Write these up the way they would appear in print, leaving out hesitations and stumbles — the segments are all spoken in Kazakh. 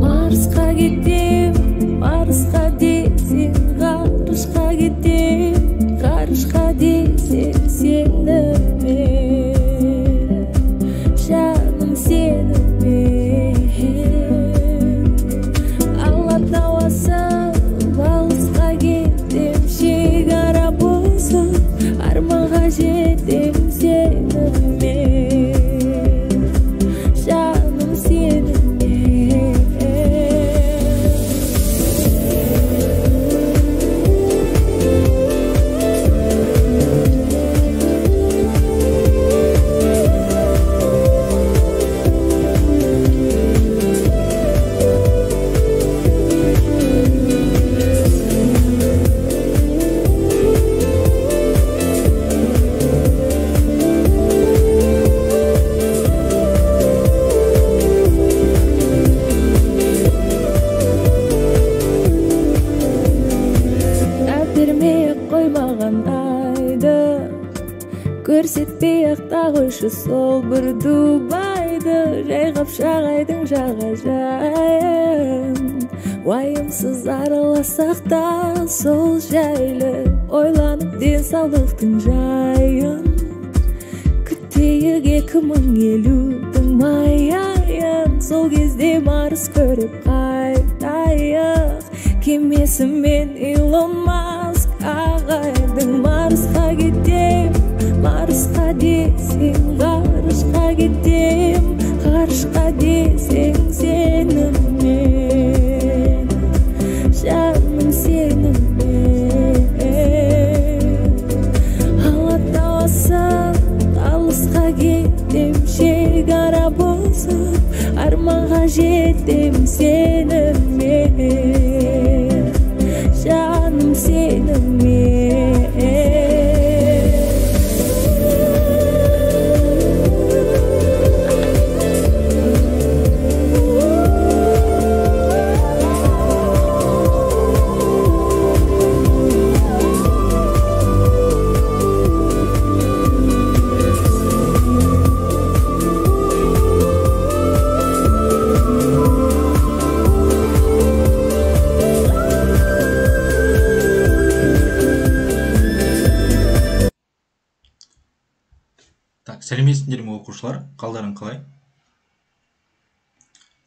Марсқа кетем, Марсқа десең, ғарышқа кетем, ғарышқа десең сені мен, жаным сені мен. Алатау асып, алысқа кетем, шекара бұзып, арманға жетем сені мен, жаным сені мен. Қоймаған айды көрсетпей ақ та қойшы сол бір Дубайды, жайғап шағайдың жағажайын, уайымсыз араласақ та сол жайлы, ойланып денсаулықтың жайын, күтейік 2050-дің май айын, сол кезде Марс көріп қайтайық, кемесімен Илон Маск ағайдың. Марсқа кетем, Марсқа десең, ғарышқа кетем, ғарышқа десең сені мен, жаным сені мен. Алатау асып, алысқа кетем, шекара бұзып, арманға жетем сені мен, жаным сені мен. Сәлеметсіңдер ме, оқушылар? Қалдарың қалай?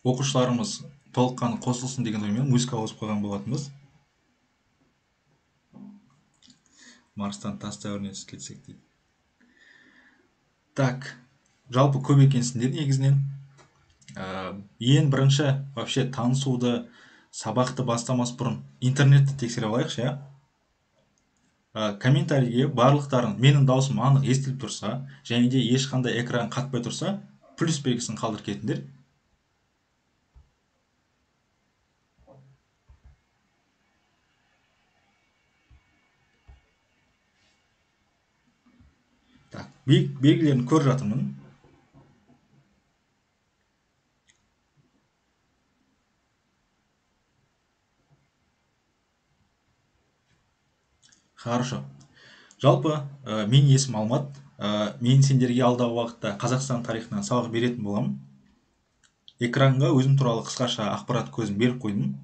Оқушыларымыз толыққанды қосылсын деген оймен музыка қосып қойған болатынбыз. Марстан тас дәуіріне түсіп кетсек дейді. Так, жалпы көп екенсіңдер негізінен. Ең бірінші вообще танысуды, сабақты бастамас бұрын интернетті тексеріп алайықшы, иә? Комментарийге барлықтарын менің даусым анық естіліп тұрса, және де ешқандай экран қатпай тұрса, плюс белгісін қалдырып кетіңдер. Так, белгілерін көріп жатырмын. Хорошо. Жалпы, мен есімім Алмат. Мен сендерге алдағы уақытта Қазақстан тарихынан сабақ беретін боламын. Экранға өзім туралы қысқаша ақпарат көзін беріп қойдым.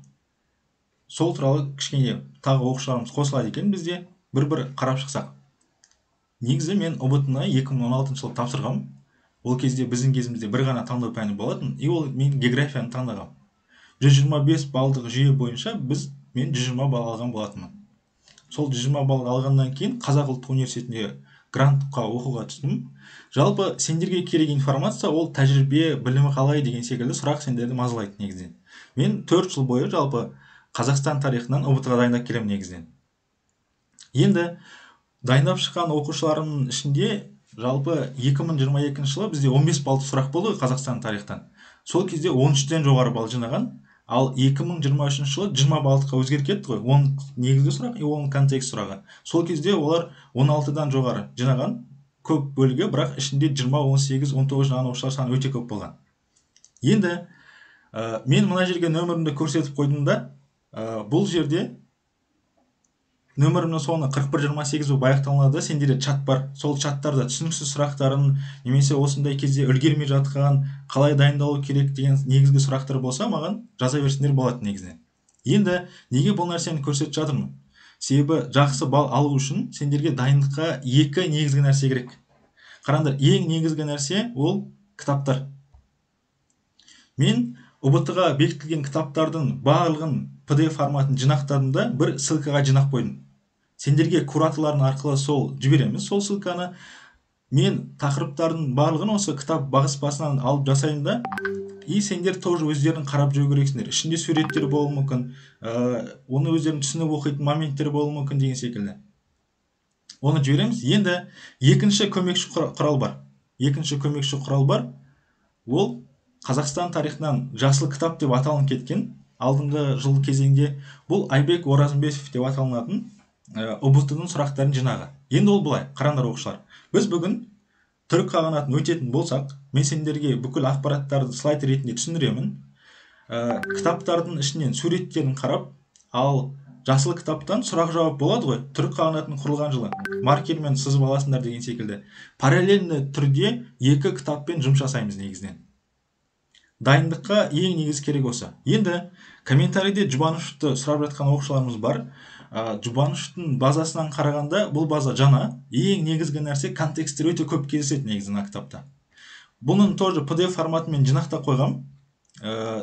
Сол туралы кішкене тағы оқушыларымыз қосылады екен бізде, бір-бір қарап шықсақ. Негізі мен ҰБТ-ны 2016 жылы тапсырғам. Ол кезде біздің кезімізде бір ғана таңдау пәні болатын, и ол мен географияны таңдағам. 125 балдық жүйе бойынша мен 120 балл алған болатынмын. Сол 120 балл алғаннан кейін Қазақ ұлттық университетіне грантқа оқуға түстім. Жалпы сендерге керек информация ол тәжірибе, білімі қалай деген секілді сұрақ сендерді мазалайды негізінен. Мен 4 жыл бойы жалпы Қазақстан тарихынан ҰБТ-ға дайындап келемін негізінен. Енді дайындап шыққан оқушыларымның ішінде Жалпы 2022 жылы бізде 15 баллдық сұрақ болды ғой Қазақстан тарихтан. Сол кезде 13-тен жоғары балл жинаған, ал 2023 жылы 20 баллдыққа өзгеріп кетті ғой. 10 негізгі сұрақ, 10 контекст сұрағы. Сол кезде олар 16-дан жоғары жинаған, көп бөлігі, бірақ ішінде 20, 18, 19 жинаған оқушылар саны өте көп болған. Енді мен мына жерге нөмірімді көрсетіп қойдым да, бұл жерде нөмірімнің соңы 4128 болып аяқталынады. Сендерде чат бар. Сол чаттарда түсініксіз сұрақтарын немесе осындай кезде үлгермей жатқан, қалай дайындалу керек деген негізгі сұрақтар болса, маған жаза берсеңдер болады негізінен. Енді неге бұл нәрсені көрсетіп жатырмын? Себебі жақсы балл алу үшін сендерге дайындыққа екі негізгі нәрсе керек. Қараңдар, ең негізгі нәрсе ол кітаптар. Мен ҰБТ-ға бекітілген кітаптардың барлығын PDF форматын жинақтадым да, бір ссылкаға жинап қойдым. Сендерге кураторлардың арқылы сол жібереміз, сол ссылканы. Мен тақырыптардың барлығын осы кітап баспасынан алып жасаймын да, и сендер тоже өздерің қарап жүру керексіңдер. Ішінде суреттер болуы мүмкін, оны өздерің түсініп оқитын моменттер болуы мүмкін деген секілді. Оны жібереміз. Енді екінші көмекші құрал бар. Екінші көмекші құрал бар. Ол Қазақстан тарихынан жасыл кітап деп аталынып кеткен алдыңғы жыл кезеңде. Бұл Айбек Оразымбетов деп аталынатын ҰБТ-ның сұрақтарын жинағы. Енді ол былай, қараңдар оқушылар. Біз бүгін түрік қағанатын өтетін болсақ, мен сендерге бүкіл ақпараттарды слайд ретінде түсіндіремін. Кітаптардың ішінен суреттерін қарап, ал жасыл кітаптан сұрақ жауап болады ғой, түрік қағанатының құрылған жылы. Маркермен сызып аласыңдар деген секілді. Параллельді түрде екі кітаппен жұмыс жасаймыз негізінен. Дайындыққа ең негізі керек осы. Енді комментарийде Жұбановты сұрап жатқан оқушыларымыз бар. Жұбановтың базасынан қарағанда бұл база жаңа. Ең негізгі нәрсе контексттер өте көп кездеседі негізі мына кітапта. Бұның тоже PDF форматымен жинақтап қойғам.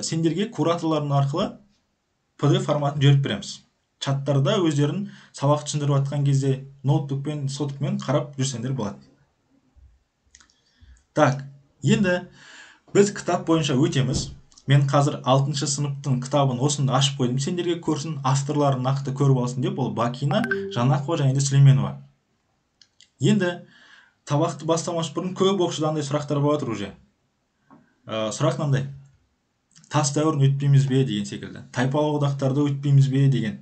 Сендерге кураторлардың арқылы PDF форматын жіберіп береміз. Чаттарда өздерін сабақ түсіндіріп жатқан кезде ноутбукпен, соткамен қарап жүрсеңдер болады. Так, енді біз кітап бойынша өтеміз. Мен қазір 6-шы сыныптың кітабын осында ашып қойдым. Сендерге көрсін, авторларын нақты көріп алсын деп. Ол Бакина, Жанақова және де Сүлейменова. Енді сабақты бастамас бұрын көп оқушыда андай сұрақтар болып жатыр уже. Сұрақ мынандай. Тас дәуірін өтпейміз бе деген секілді. Тайпалық одақтарды өтпейміз бе деген.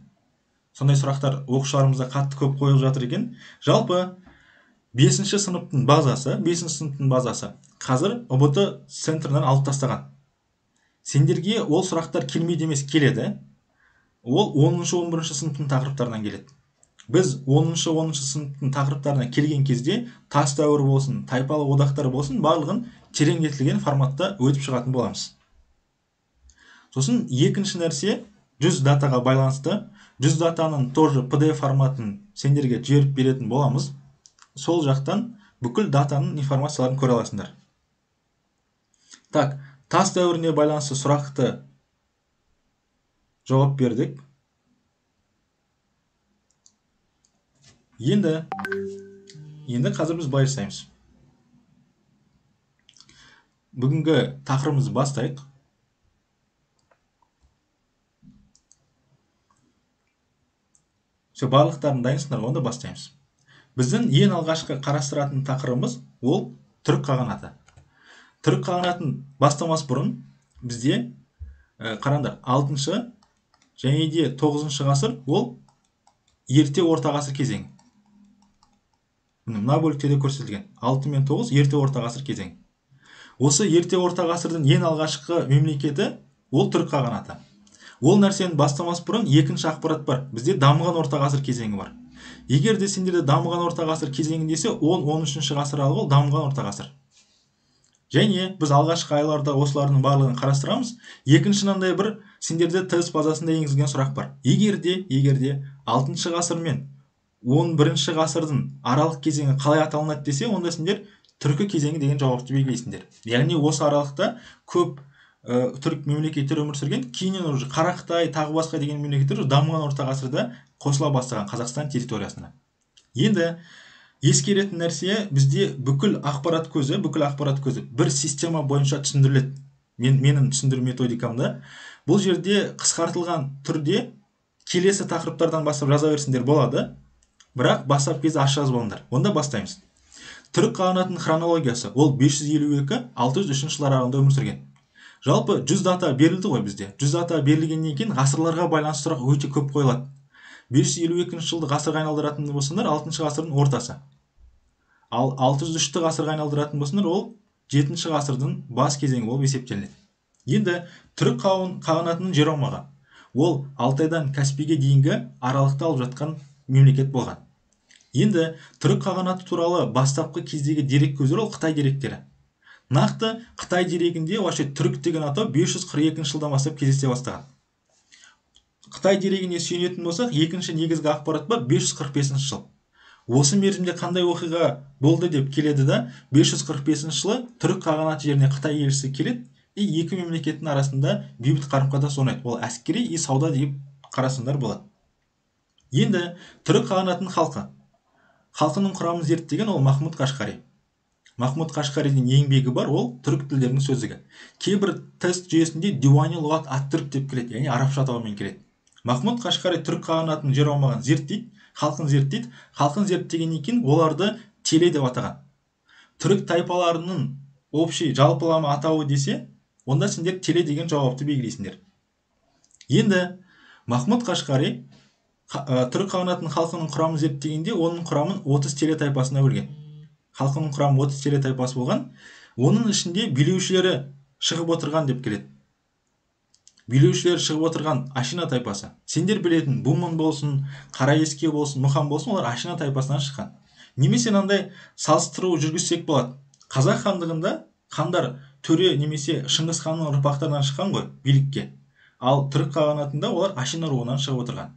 Сондай сұрақтар оқушыларымызда қатты көп қойылып жатыр екен. Жалпы 5-ші сыныптың базасы, 5-ші сыныптың базасы қазір ҰБТ центрінен алып тастаған. Сендерге ол сұрақтар келмейді емес, келеді. Ол 10-шы, 11-ші сыныптың тақырыптарынан келеді. Біз 10-шы, 10-шы сыныптың тақырыптарына келген кезде тас дәуірі болсын, тайпалы одақтар болсын, барлығын тереңдетілген форматта өтіп шығатын боламыз. Сосын екінші нәрсе 100 датаға байланысты. 100 датаның тоже PDF форматын сендерге жіберіп беретін боламыз. Сол жақтан бүкіл датаның информацияларын көре аласыңдар. Так, тас дәуіріне байланысты сұрақты жауап бердік. Енді қазір біз былай жасаймыз. Бүгінгі тақырыбымызды бастайық. Все, барлықтарын дайынсыңдар, онда бастаймыз. Біздің ең алғашқы қарастыратын тақырыбымыз ол түрік қағанаты. Түрік қағанатын бастамас бұрын бізде қараңдар, 6-шы және де 9-шы ғасыр ол ерте орта ғасыр кезеңі. Мына бөлікте де көрсетілген. 6 мен 9 ерте орта ғасыр кезеңі. Осы ерте орта ғасырдың ең алғашқы мемлекеті ол түрік қағанаты. Ол нәрсені бастамас бұрын екінші ақпарат бар. Бізде дамыған орта ғасыр кезеңі бар. Егер де сендерде дамыған орта ғасыр кезеңі десе, 10-13 ғасыр аралығы ол дамыған орта ғасыр. Және біз алғашқы айларда осылардың барлығын қарастырамыз. Екінші мынандай бір сендерде тест базасында енгізілген сұрақ бар. Егер де 6-шы ғасыр мен 11-ші ғасырдың аралық кезеңі қалай аталынады десе, онда сендер түркі кезеңі деген жауапты белгілейсіңдер. Яғни осы аралықта көп түрік мемлекеттері өмір сүрген, кейіннен уже Қарақытай, тағы басқа деген мемлекеттер дамыған орта ғасырда қосыла бастаған Қазақстан территориясына. Енді ескеретін нәрсе, бізде бүкіл ақпарат көзі бір система бойынша түсіндіріледі. Менің түсіндіру методикамда бұл жерде қысқартылған түрде келесі тақырыптардан бастап жаза берсеңдер болады, бірақ бастап кезде аш жазып алыңдар. Онда бастаймыз. Түрік қағанатының хронологиясы ол 552-603 жылдар аралығында өмір сүрген. Жалпы 100 дата берілді ғой бізде. 100 дата берілгеннен кейін ғасырларға байланысты сұрақ өте көп қойылады. 552 жылды ғасырға айналдыратын болсаңдар, 6 ғасырдың ортасы. Ал 603 ғасырға айналдыратын болсаңдар, ол 7 ғасырдың бас кезеңі болып есептелінеді. Енді түрік қағанатының жер аумағы ол Алтайдан Каспийге дейінгі аралықты алып жатқан мемлекет болған. Енді түрік қағанаты туралы бастапқы кездегі дерек көздері ол Қытай деректері. Нақты Қытай дерегінде вообще түрік деген атау 542 жылдан бастап кездесе бастаған. Қытай дерегіне сүйенетін болсақ, екінші негізгі ақпарат бар 545 жыл. Осы мерзімде қандай оқиға болды деп келеді да, 545 жылы түрік қағанаты жеріне Қытай елшісі келеді, и екі мемлекеттің арасында бейбіт қарым-қатынас орнайды. Ол әскери и сауда деп қарасаңдар болады. Енді түрік қағанатының халқы. Халқының құрамын зерттеген ол Махмұд Қашқари. Махмұд Қашқаридің еңбегі бар, ол түрік тілдерінің сөздігі. Кейбір тест жүйесінде Диуани лұғат ат-түрк деп келеді, яғни арабша атауымен келеді. Махмұд Қашқари түрік қағанатының жер аумағын зерттейді, халқын зерттейді. Халқын зерттегеннен кейін оларды теле деп атаған. Түрік тайпаларының общий жалпылама атауы десе, онда сендер теле деген жауапты белгілейсіңдер. Енді Махмұд Қашқари түрік қағанатының халқының құрамын зерттегенде оның құрамын 30 теле тайпасына бөлген. Халқының құрамы 30 теле тайпасы болған. Оның ішінде билеушілері шығып отырған деп келеді. Билеушілері шығып отырған Ашина тайпасы. Сендер білетін Бумын болсын, Қараеске болсын, Мұхан болсын, олар Ашина тайпасынан шыққан. Немесе мынандай салыстыру жүргізсек болады. Қазақ хандығында хандар төре немесе Шыңғыс ханның ұрпақтарынан шыққан ғой билікке. Ал түрік қағанатында олар Ашина руынан шығып отырған.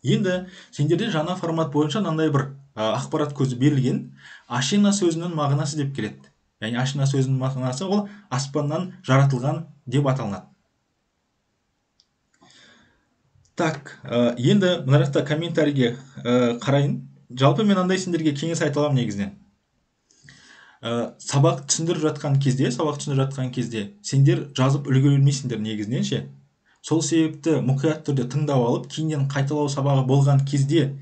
Енді сендерде жаңа формат бойынша мынандай бір ақпарат көзі берілген. Ашина сөзінің мағынасы деп келеді. Яғни Ашина сөзінің мағынасы ол аспаннан жаратылған деп аталынады. Так, енді мына жақта комментарийге қарайын. Жалпы мен андай сендерге кеңес айта аламын негізінен. Сабақ түсіндіріп жатқан кезде, сендер жазып үлгере алмайсыңдар негізінен ше. Сол себепті мұқият түрде тыңдап алып, кейіннен қайталау сабағы болған кезде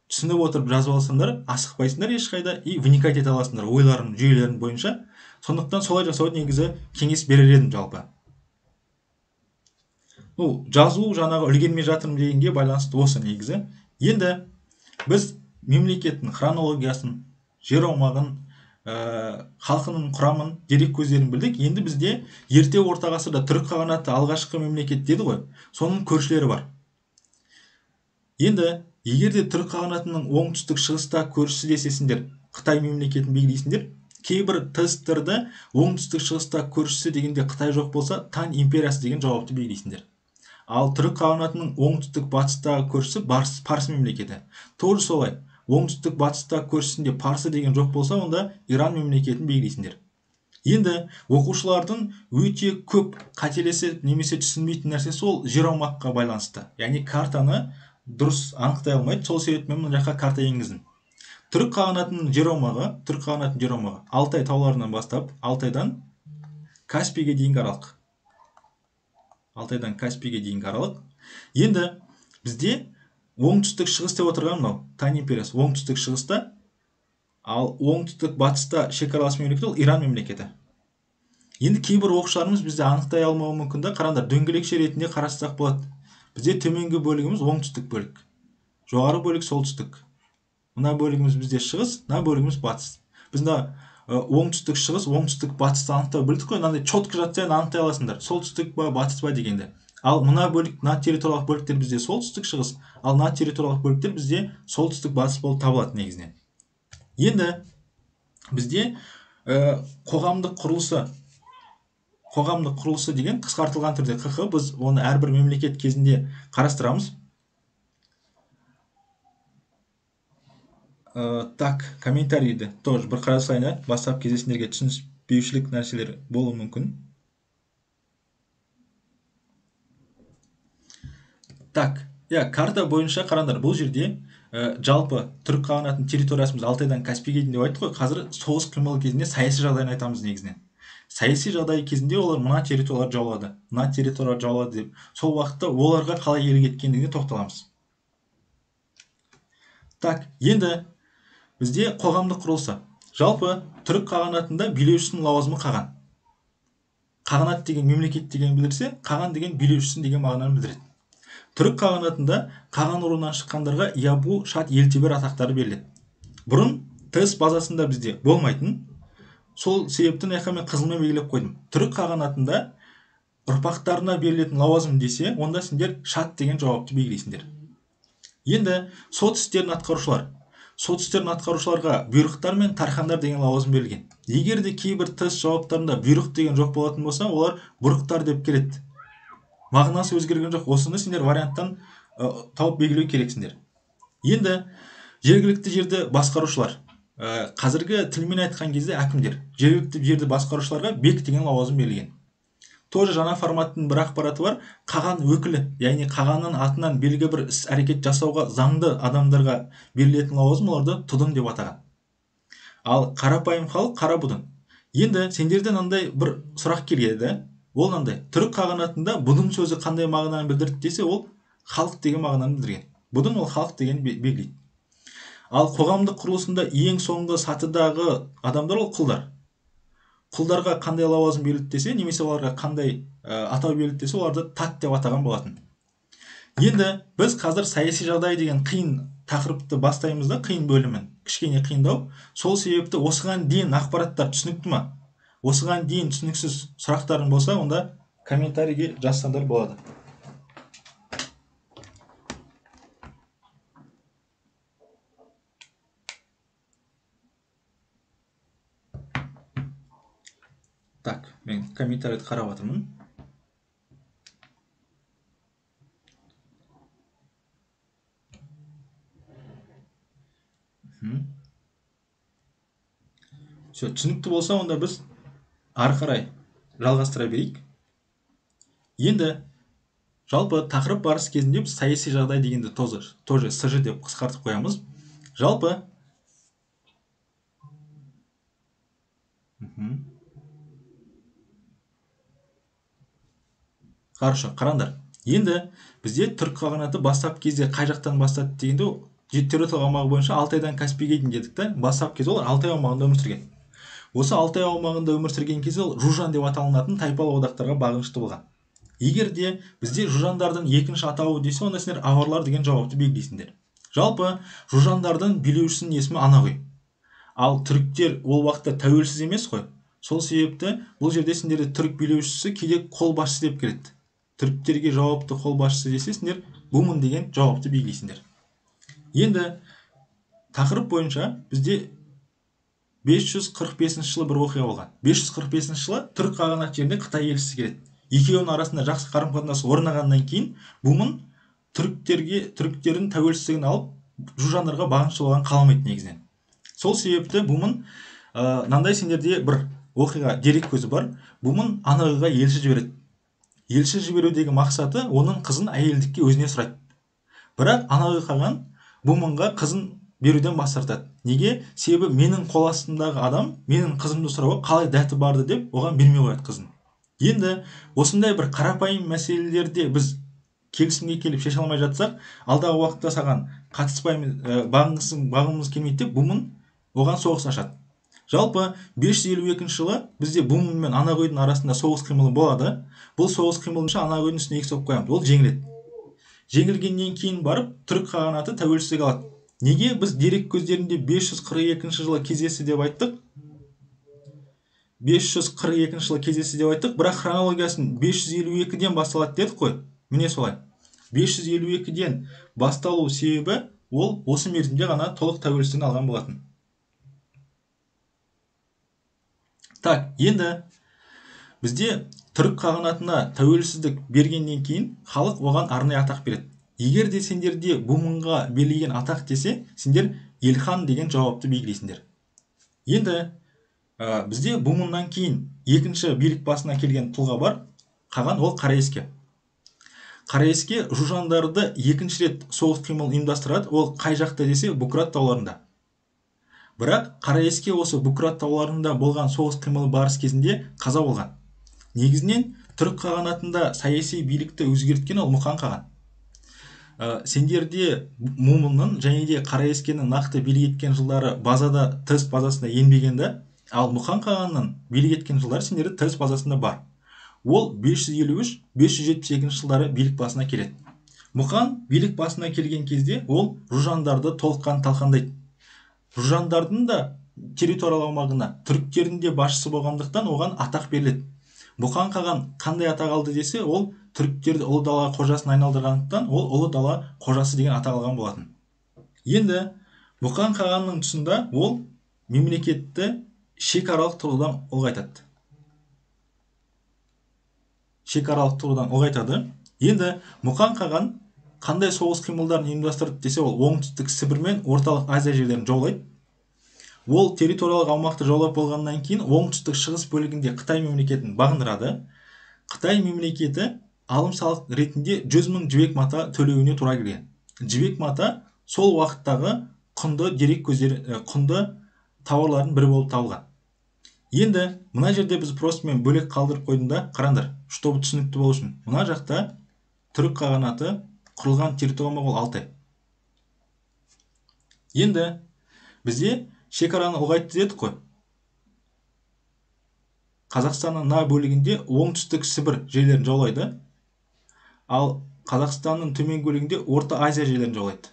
түсініп отырып жазып алсаңдар, асықпайсыңдар ешқайда и вникать ете аласыңдар ойларын, жүйелерін бойынша. Сондықтан солай жасауды негізі кеңес берер едім жалпы. Ну, жазу жаңағы үлгермей жатырмын дегенге байланысты осы негізі. Енді біз мемлекеттің хронологиясын, жер аумағын, халқының құрамын, дерек көздерін білдік. Енді бізде ерте орта ғасырда түрік қағанаты алғашқы мемлекет деді ғой, соның көршілері бар. Енді егер де түрік қағанатының оңтүстік шығыста көршісі десесіңдер, Қытай мемлекетін белгілейсіңдер. Кейбір тесттерді оңтүстік шығыста көршісі дегенде Қытай жоқ болса, Тан империясы деген жауапты белгілейсіңдер. Ал түрік қағанатының оңтүстік батыстағы көршісі Парсы мемлекеті. Тоже солай. Оңтүстік батыста көршісінде Парсы деген жоқ болса, онда Иран мемлекетін белгілейсіңдер. Енді оқушылардың өте көп қателесіп немесе түсінбейтін нәрсесі ол жер аумаққа байланысты. Яғни картаны дұрыс анықтай алмайды. Сол себепті мен мына жаққа карта енгіздім. Түрік қағанатының жер аумағы, Алтай тауларынан бастап, Алтайдан Каспийге дейінгі аралық. Алтайдан Каспийге дейінгі аралық. Енді бізде оңтүстік шығыс деп отырған мынау Тан империясы оңтүстік шығыста, ал оңтүстік батыста шекаралас мемлекет ол Иран мемлекеті. Енді кейбір оқушыларымыз бізде анықтай алмауы мүмкін да, қараңдар, дөңгелекше ретінде қарастырсақ болады. Бізде төменгі бөлігіміз оңтүстік бөлік, жоғары бөлік солтүстік. Мына бөлігіміз бізде шығыс, мына бөлігіміз батыс. Біз мына оңтүстік шығыс, оңтүстік батысты анықтау білдік қой, мынандай четко жатса анықтай аласыңдар, солтүстік па, батыс па дегенде. Ал мына бөлік, мына территориялық бөліктер бізде солтүстік шығыс, ал мына территориялық бөліктер бізде солтүстік батыс болып табылады негізінен. Енді бізде қоғамдық құрылысы деген қысқартылған түрде ҚҚ, біз оны әрбір мемлекет кезінде қарастырамыз. Так, комментарийді тоже бір қарасайын, бастап кезде сендерге түсініспеушілік нәрселер болуы мүмкін. Так, карта бойынша қараңдар, бұл жерде жалпы түрік қағанатының территориясы біз Алтайдан Каспийге дейін деп айттық қой. Қазір соғыс қимыл кезінде саяси жағдайын айтамыз негізінен. Саяси жағдай кезінде олар мына территориялар жаулады, мына территориялар жаулады деп, сол уақытта оларға қалай иелік еткендігіне тоқталамыз. Так, енді бізде қоғамдық құрылысы. Жалпы түрік қағанатында билеушісінің лауазымы қаған. Қағанат деген мемлекет деген білдірсе, қаған деген билеушісін деген мағынаны білдіреді. Түрік қағанатында қаған руынан шыққандарға ябу, шат, елтебер атақтары беріледі. Бұрын тест базасында бізде болмайтын, сол себептен мен қызылмен белгілеп қойдым. Түрік қағанатында ұрпақтарына берілетін лауазым десе, онда сендер шат деген жауапты белгілейсіңдер. Енді сот істерін атқарушылар. Сот істерін атқарушыларға бұйрықтар мен тархандар деген лауазым берілген. Егер де кейбір тест жауаптарында бұйрық деген жоқ болатын болса, олар бұрықтар деп келеді. Мағынасы өзгерген жоқ. Осыны сендер варианттан тауып белгілеу керексіңдер. Енді жергілікті жерді басқарушылар. Қазіргі тілмен айтқан кезде әкімдер. Жергілікті жерді басқарушыларға бек деген лауазым берілген. Тоже жаңа форматтың бір ақпараты бар. Қаған өкілі, яғни қағанның атынан белгі бір іс әрекет жасауға заңды адамдарға берілетін лауазым, оларды тұдын деп атаған. Ал қарапайым халық қара бұдын. Енді сендерден мынандай бір сұрақ келеді. Ол мынандай: түрік қағанатында бұдын сөзі қандай мағынаны білдірді десе, ол халық деген мағынаны білдірген. Бұдын ол халық деген белгілейді. Ал қоғамдық құрылысында ең соңғы сатыдағы адамдар ол құлдар. Құлдарға қандай лауазым берілді десе, немесе оларға қандай атау берілді десе, оларды тат деп атаған болатын. Енді біз қазір саяси жағдай деген қиын тақырыпты бастаймыз да, қиын бөлімін, кішкене қиындау. Сол себепті осыған дейін ақпараттар түсінікті ма? Осыған дейін түсініксіз сұрақтарың болса, онда комментарийге жазсаңдар болады. Так, мен комментарийді қарап жатырмын. Все, түсінікті болса, онда біз ары қарай жалғастыра берейік. Енді жалпы тақырып барысы кезінде біз саяси жағдай дегенді тоже СЖ деп қысқартып қоямыз. Жалпы Хорошо, қараңдар. Енді бізде түрік қағанаты бастап кезде қай жақтан бастады дегенде, территориялық аумағы бойынша Алтайдан Каспийге дейін дедік та. Бастап кезде олар Алтай аумағында өмір сүрген. Осы Алтай аумағында өмір сүрген кезде ол жужан деп аталынатын тайпалы одақтарға бағынышты болған. Егер де бізде жужандардың екінші атауы десе, онда сендер аварлар деген жауапты белгілейсіңдер. Жалпы жужандардың билеушісінің есімі Анағүй. Ал түріктер ол уақытта тәуелсіз емес қой. Сол себепті бұл жерде сендерде түрік билеушісі кейде қолбасшы деп келеді. Түріктерге жауапты қолбасшысы десе, сендер бумын деген жауапты белгілейсіңдер. Енді тақырып бойынша бізде 545 жылы бір оқиға болған. 545 жылы түрік қағанат жеріне Қытай елшісі келеді. Екеуінің арасында жақсы қарым-қатынас орнағаннан кейін бумын түріктердің тәуелсіздігін алып, жужандарға бағынышты болғанын қаламайды негізінен. Сол себепті бумын мынандай сендерде бір оқиға дерек көзі бар. Бумын Анағүйға елші жібереді. Елші жіберудегі мақсаты оның қызын әйелдікке өзіне сұрайды. Бірақ Анағүй қаған бумынға қызын беруден бас тартады. Неге? Себебі менің қол астымдағы адам менің қызымды сұрауға қалай дәті барды деп оған бермей қояды қызын. Енді осындай бір қарапайым мәселелерде біз келісімге келіп шеше алмай жатсақ, алдағы уақытта саған қатыспаймыз, бағынғымыз келмейді деп бумын оған соғыс ашады. Жалпы 552 жылы бізде бумын мен Анағүйдің арасында соғыс қимылы болады. Бұл соғыс қимылынша Анағүйдің үстіне екі соғып қоямыз. Ол жеңіледі. Жеңілгеннен кейін барып түрік қағанаты тәуелсіздік алады. Неге біз дерек көздерінде 542 жылы кездесті деп айттық? 542 жылы кездесті деп айттық, бірақ хронологиясын 552-ден басталады дедік қой. Міне солай. 552-ден басталу себебі ол осы мерзімде ғана толық тәуелсіздігін алған болатын. Так, енді бізде түрік қағанатына тәуелсіздік бергеннен кейін халық оған арнайы атақ береді. Егер де сендерде бумынға берілген атақ десе, сендер Елхан деген жауапты белгілейсіңдер. Енді бізде бумыннан кейін екінші билік басына келген тұлға бар, қаған, ол Қараеске. Қараеске жужандарды екінші рет соғыс қимылын ұйымдастырады. Ол қай жақта десе, Букрат тауларында. Бірақ Қараеске осы Букрат тауларында болған соғыс қимылы барыс кезінде қаза болған. Негізінен түрік қағанатында саяси билікті өзгерткен ол Мұқан қаған. Сендерде Мумынның және де Қараескеннің нақты билік еткен жылдары базада, тест базасында енбеген да, ал Мұқан қағанның билік еткен жылдары сендерде тест базасында бар. Ол 553-572 жылдары билік басына келеді. Мұқан билік басына келген кезде ол жужандарды толыққан талқандайды. Жужандардың да территориялық аумағына түріктердің де басшысы болғандықтан оған атақ беріледі. Мұқан қаған қандай атақ алды десе, ол түріктерді ұлы дала қожасына айналдырғандықтан ол ұлы дала қожасы деген атақ алған болатын. Енді Мұқан қағанның тұсында ол мемлекетті шекаралық тұрғыдан ұлғайтады. Шекаралық тұрғыдан ұлғайтады. Енді Мұқан қаған қандай соғыс қимылдарын ұйымдастырды десе, ол оңтүстік Сібір мен Орталық Азия жерлерін жаулайды. Ол территориялық аумақты жаулап болғаннан кейін оңтүстік шығыс бөлігінде Қытай мемлекетін бағындырады. Қытай мемлекеті алым салық ретінде 100 мың жібек мата төлеуіне тура келген. Жібек мата сол уақыттағы құнды дерек көздері, құнды тауарлардың бірі болып табылған. Енді мына жерде біз просто мен бөлек қалдырып қойдым да, қараңдар, чтобы түсінікті болу үшін. Мына жақта түрік қағанаты құрылған территория ол Алтай. Енді бізде шекараны ұлғайтты дедік қой. Қазақстанның мына бөлігінде оңтүстік Сібір жерлерін жаулайды. Ал Қазақстанның төменгі бөлігінде Орта Азия жерлерін жаулайды.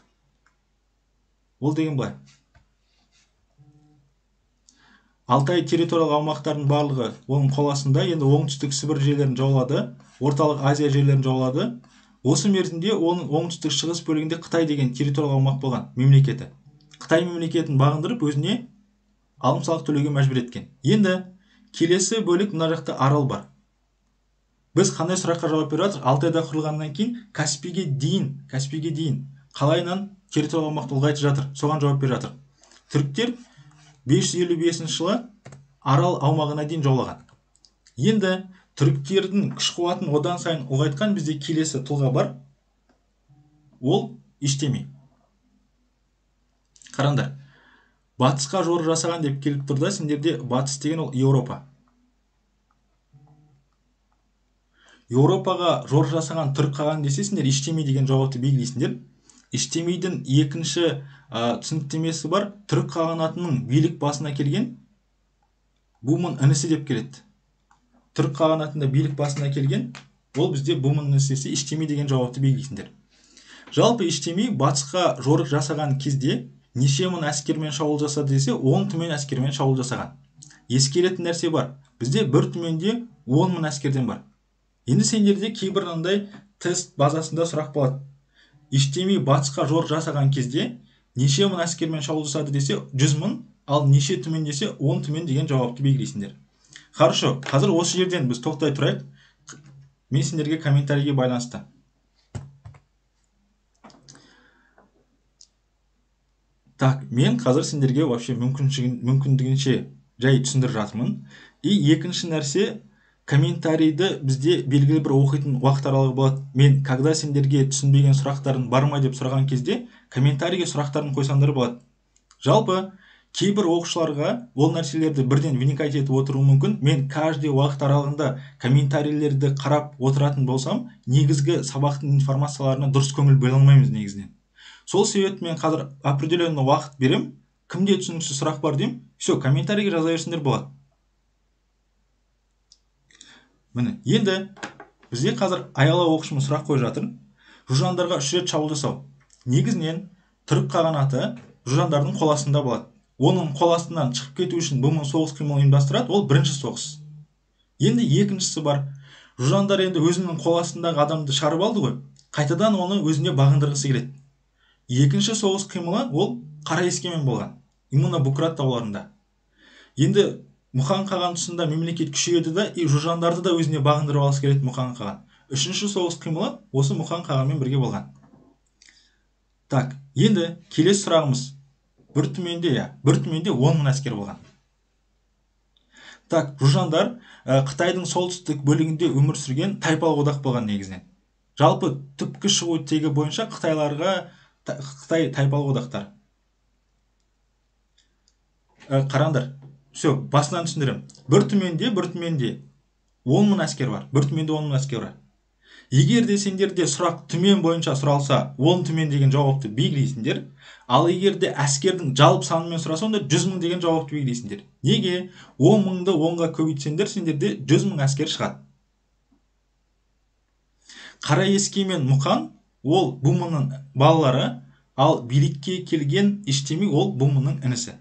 Ол деген былай. Алтай территориялық аумақтарының барлығы оның қол астында. Енді оңтүстік Сібір жерлерін жаулады, Орталық Азия жерлерін жаулады. Осы мерзімде оның оңтүстік шығыс бөлігінде Қытай деген территориялық аумақ болған мемлекеті. Қытай мемлекетін бағындырып өзіне алым салық төлеуге мәжбүр еткен. Енді келесі бөлік мына жақта Арал бар. Біз қандай сұраққа жауап беріп жатырмыз? Алтайда құрылғаннан кейін Каспийге дейін қалайынан территориялық аумақты ұлғайтып жатыр. Соған жауап беріп жатыр. Түріктер 555 жылы Арал аумағына дейін жаулаған. Енді түріктердің күш қуатын одан сайын ұлғайтқан бізде келесі тұлға бар. Ол Иштеми. Қараңдар, батысқа жорық жасаған деп келіп тұр да, сендерде батыс деген ол Еуропа. Еуропаға жорық жасаған түрік қаған десе, сендер Иштеми деген жауапты белгілейсіңдер. Иштемидің екінші түсініктемесі бар, түрік қағанатының билік басына келген Бумын інісі деп келеді. Түрік қағанатында билік басына келген, ол бізде Бумын інісі десе, Иштеми деген жауапты белгілейсіңдер. Жалпы Иштеми батысқа жорық жасаған кезде неше мың әскермен шабуыл жасады десе, 10 түмен әскермен шабуыл жасаған. Ескеретін нәрсе бар. Бізде бір түменде 10 мың әскерден бар. Енді сендерде кейбір мынандай тест базасында сұрақ болады. Иштеми батысқа жорық жасаған кезде неше мың әскермен шабуыл жасады десе, 100 мың, ал неше түмен десе, 10 түмен деген жауапты белгілейсіңдер. Хорошо, қазір осы жерден біз тоқтай тұрайық. Мен сендерге комментарийге байланысты. Так, мен қазір сендерге вообще мүмкіндігінше жай түсіндіріп жатырмын. И екінші нәрсе, комментарийді бізде белгілі бір оқитын уақыт аралығы болады. Мен когда сендерге түсінбеген сұрақтарын бар ма деп сұраған кезде комментарийге сұрақтарын қойсаңдар болады. Жалпы кейбір оқушыларға ол нәрселерді бірден вникать етіп отыруы мүмкін. Мен каждый уақыт аралығында комментарийлерді қарап отыратын болсам, негізгі сабақтың информацияларына дұрыс көңіл бөле алмаймыз негізінен. Сол себепті мен қазір определенный уақыт берем, кімде түсініксіз сұрақ бар деймін, все, комментарийге жаза берсеңдер болады. Міне, енді бізде қазір Аяла оқушымыз сұрақ қойып жатыр. Жужандарға 3 рет шабуыл жасау. Негізінен түрік қағанаты жужандардың қол астында болады. Оның қол астынан шығып кету үшін Бумын соғыс қимылын ұйымдастырады, ол бірінші соғыс. Енді екіншісі бар. Жужандар енді өзінің қол астындағы адамды шығарып алды ғой, қайтадан оны өзіне бағындырғысы келеді. Екінші соғыс қимылы ол Қараескенмен болған. Именно Букрат тауларында. Енді Мұқан қаған тұсында мемлекет күшейеді да, и жужандарды да өзіне бағындырып алғысы келеді Мұқан қаған. Үшінші соғыс қимылы осы Мұқан қағанмен бірге болған. Так, енді келесі сұрағымыз. Бір түменде 10 мың әскер болған. Так, жужандар Қытайдың солтүстік бөлігінде өмір сүрген тайпалық одақ болған негізінен. Жалпы түпкі шығу тегі бойынша Қытай тайпалық одақтар. Қараңдар, все, басынан түсіндіремін. Бір түменде 10 мың әскер бар. Бір түменде 10 мың әскер бар. Егер де сендерде сұрақ түмен бойынша сұралса, 10 түмен деген жауапты белгілейсіңдер. Ал егер де әскердің жалпы санымен сұраса, онда 100 мың деген жауапты белгілейсіңдер. Неге? 10 мыңды 10-ға көбейтсеңдер, сендерде 100 мың әскер шығады. Қараеске мен Мұқан ол Бумынның балалары, ал билікке келген Іштеми ол Бумынның інісі.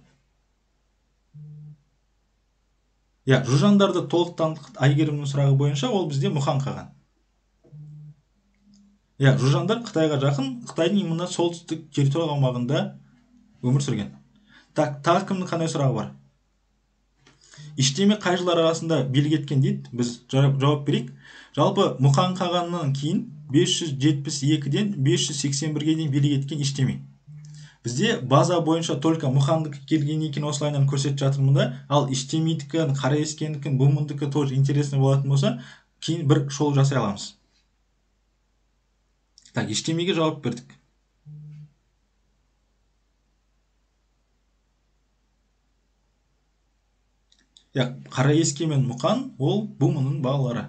Иә, жужандарды толықтандық Әйгерімнің сұрағы бойынша ол бізде Мұқан қаған. Иә, жужандар Қытайға жақын, Қытайдың именно солтүстік территория аумағында өмір сүрген. Так, тағы кімнің қандай сұрағы бар? Іштеми қай жылдар арасында билік еткен дейді, біз жауап берейік. Жалпы Мұқан қағаннан кейін 572-ден 581-ге дейін билік еткен Іштеми. Бізде база бойынша только Мұхандікі келгеннен кейін осылайынан көрсетіп жатырмын да, ал Іштемидікін, Қараескенікін, Бумындікі тоже интересный болатын болса, кейін бір шолу жасай аламыз. Так, Іштемиге жауап бердік. Иә, Қараеске мен Мұқан ол Бумынның балалары.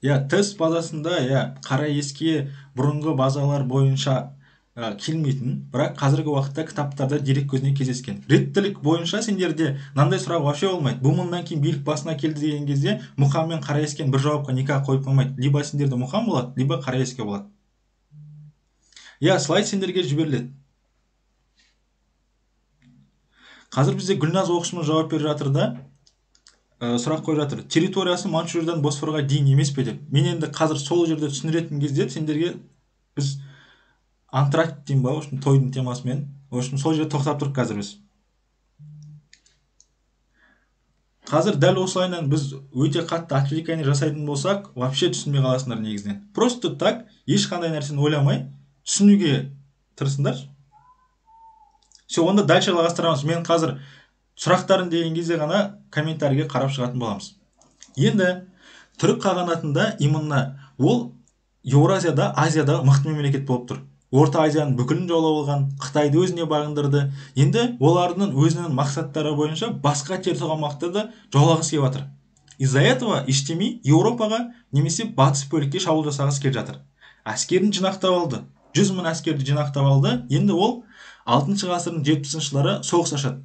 Иә, тест базасында, иә, Қараеске бұрынғы базалар бойынша келмейтін, бірақ қазіргі уақытта кітаптарда дерек көзіне кездескен. Реттілік бойынша сендерде мынандай сұрақ вообще болмайды. Бумыннан кейін билік басына келді деген кезде Мұқан мен Қараескені бір жауапқа никак қойып қоймайды. Либо сендерде Мұқан болады, либо Қараеске болады. Иә, слайд сендерге жіберіледі. Қазір бізде Гүлназ оқушымыз жауап беріп жатыр да, сұрақ қойып жатыр. Территориясы Манчжуриядан Босфорға дейін емес пе деп. Мен енді қазір сол жерде түсіндіретін кезде сендерге біз антракт деймін ба, в общем, тойдың темасымен. В общем, сол жерде тоқтап тұрық қазір біз. Қазір дәл осылайынан біз өте қатты отвлекание жасайтын болсақ, вообще түсінбей қаласыңдар негізінен. Просто так, ешқандай нәрсені ойламай, түсінуге тырысыңдар. Все, онда дальше жалғастырамыз. Мен қазір сұрақтарын деген кезде ғана комментарийге қарап шығатын боламыз. Енді түрік қағанатында именно ол Еуразияда, Азияда мықты мемлекет болып тұр. Орта Азияның бүкілін жаулап алған, Қытайды өзіне бағындырды. Енді олардың өзінің мақсаттары бойынша басқа территория аумақты да жаулағысы келіп жатыр. Из-за этого Іштеми Еуропаға немесе батыс бөлікке шабуыл жасағысы келіп жатыр. Әскерін жинақтап алды. 100 мың әскерді жинақтап алды. Енді ол 6 ғасырдың 70 жылдары соғыс ашады.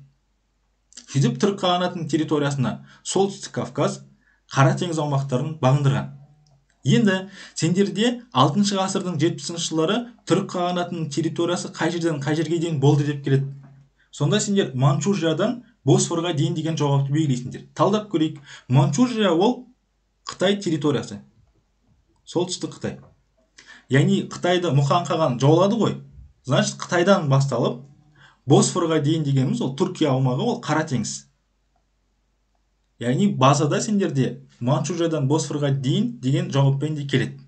Сөйтіп түрік қағанатының территориясына Солтүстік Кавказ, Қара теңіз аумақтарын бағындырған. Енді сендерде 6 ғасырдың 70 жылдары түрік қағанатының территориясы қай жерден қай жерге дейін болды деп келеді. Сонда сендер Манчжуриядан Босфорға дейін деген жауапты белгілейсіңдер. Талдап көрейік. Манчжурия ол Қытай территориясы. Солтүстік Қытай. Яғни Қытайды Мұқан қаған жаулады ғой. Значит, Қытайдан басталып Босфорға дейін дегеніміз ол Түркия аумағы, ол Қара теңіз. Яғни базада сендерде Манчжуриядан Босфорға дейін деген жауаппен де келеді.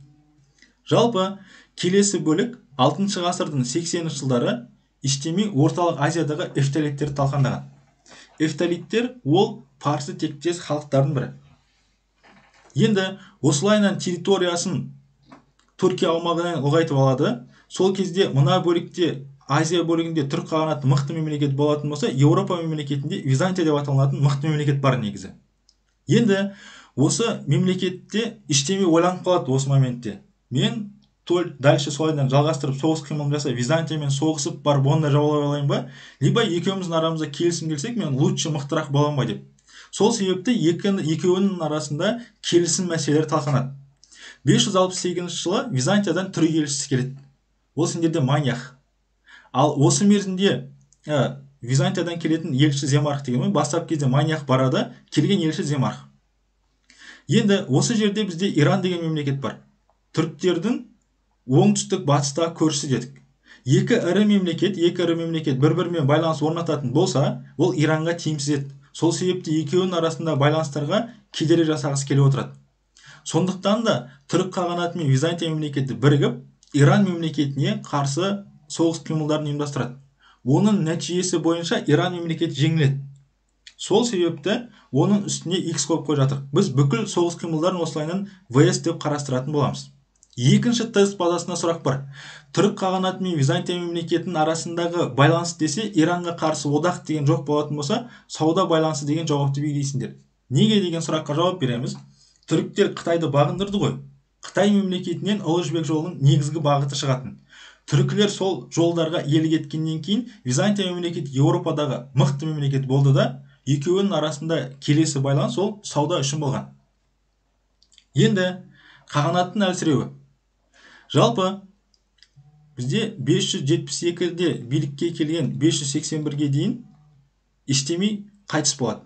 Жалпы келесі бөлік 6 ғасырдың 80 жылдары Іштеми Орталық Азиядағы эфталиттерді талқандаған. Эфталиттер ол парсы тектес халықтардың бірі. Енді осылайынан территориясын Түркия аумағынан ұлғайтып алады. Сол кезде мына бөлікте, Азия бөлігінде түрік қағанаты мықты мемлекет болатын болса, Еуропа мемлекетінде Византия деп аталынатын мықты мемлекет бар негізі. Енді осы мемлекетте Іштеми ойланып қалады осы моментте. Мен дальше солайдан жалғастырып соғыс қимылын жасай, Византиямен соғысып барып оны да жаулап алайын ба, либо екеуміздің арамызда келісім келсек, мен лучше мықтырақ боламын ба деп. Сол себепті екеуінің арасында келісім мәселелері талқыланады. 568 жылы Византиядан түрік елшісі келеді. Ол сендерде Маниах. Ал осы мерзімде Византиядан келетін елші Земарх деген ғой, бастапқы кезде Маниах барады, келген елші Земарх. Енді осы жерде бізде Иран деген мемлекет бар. Түріктердің оңтүстік батыстағы көршісі дедік. Екі ірі мемлекет бір-бірімен байланыс орнататын болса, ол Иранға тиімсіз еді. Сол себепті екеуінің арасында байланыстарға кедергі жасағысы келіп отырады. Сондықтан да түрік қағанаты мен Византия мемлекеті бірігіп, Иран мемлекетіне қарсы соғыс қимылдарын ұйымдастырады. Оның нәтижесі бойынша Иран мемлекеті жеңіледі. Сол себепті оның үстіне X қойып қойып жатыр. Біз бүкіл соғыс қимылдарын осылайынан ВС деп қарастыратын боламыз. Екінші тест базасына сұрақ бар. Түрік қағанаты мен Византия мемлекетінің арасындағы байланыс десе, Иранға қарсы одақ деген жоқ болатын болса, сауда байланысы деген жауапты белгілейсіңдер. Неге деген сұраққа жауап береміз. Түріктер Қытайды бағындырды ғой. Қытай мемлекетінен Ұлы Жібек жолының негізгі бағыты шығатын. Түркілер сол жолдарға иелік еткеннен кейін Византия мемлекеті Еуропадағы мықты мемлекет болды да, екеуінің арасында келесі байланыс ол сауда үшін болған. Енді қағанаттың әлсіреуі. Жалпы бізде 572-де билікке келген 581-ге дейін Іштеми қайтыс болады.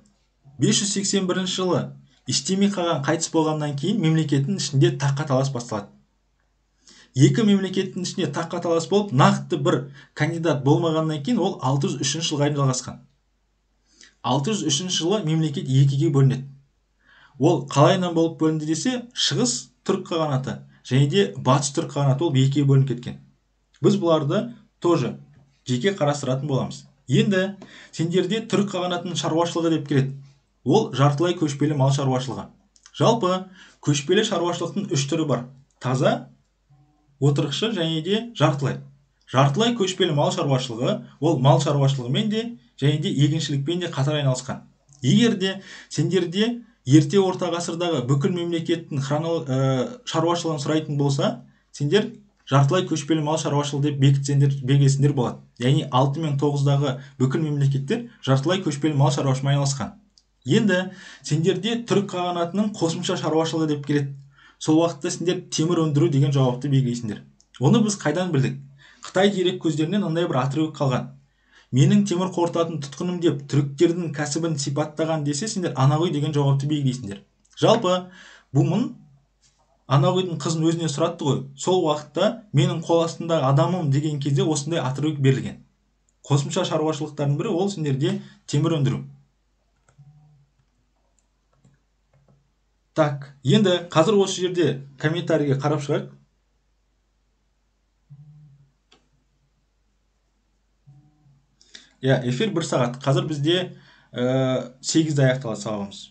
581 жылы Іштеми қаған қайтыс болғаннан кейін мемлекеттің ішінде таққа талас басталады. Екі мемлекеттің ішінде таққа талас болып, нақты бір кандидат болмағаннан кейін ол 603 жылға дейін жалғасқан. 603 жылы мемлекет екіге бөлінеді. Ол қалайынан болып бөлінді десе, Шығыс түрік қағанаты және де Батыс түрік қағанаты болып екіге бөлініп кеткен. Біз бұларды тоже жеке қарастыратын боламыз. Енді сендерде түрік қағанатының шаруашылығы деп келеді. Ол жартылай көшпелі мал шаруашылығы. Жалпы көшпелі шаруашылықтың үш түрі бар. Таза, отырықшы және де жартылай. Жартылай көшпелі мал шаруашылығы ол мал шаруашылығымен де және де егіншілікпен де қатар айналысқан. Егер де сендерде ерте орта ғасырдағы бүкіл мемлекеттің шаруашылығын сұрайтын болса, сендер жартылай көшпелі мал шаруашылығы деп бекітсеңдер, белгілесеңдер болады. Яғни 6 мен 9-дағы бүкіл мемлекеттер жартылай көшпелі мал шаруашылығымен айналысқан. Енді сендерде түрік қағанатының қосымша шаруашылығы деп келеді. Сол уақытта сендер темір өндіру деген жауапты белгілейсіңдер. Оны біз қайдан білдік? Қытай дерек көздерінен мындай бір отрывок қалған. Менің темір қорытатын тұтқыным деп түріктердің кәсібін сипаттаған десе, сендер Анағүй деген жауапты белгілейсіңдер. Жалпы Бумын Анағүйдің қызын өзіне сұратты ғой. Сол уақытта менің қол астындағы адамым деген кезде осындай отрывок берілген. Қосымша шаруашылықтардың бірі ол сендерде темір өндіру. Так, енді қазір осы жерде комментарийге қарап шығайық. Иә, эфир 1 сағат. Қазір бізде 8-де аяқталады сабағымыз.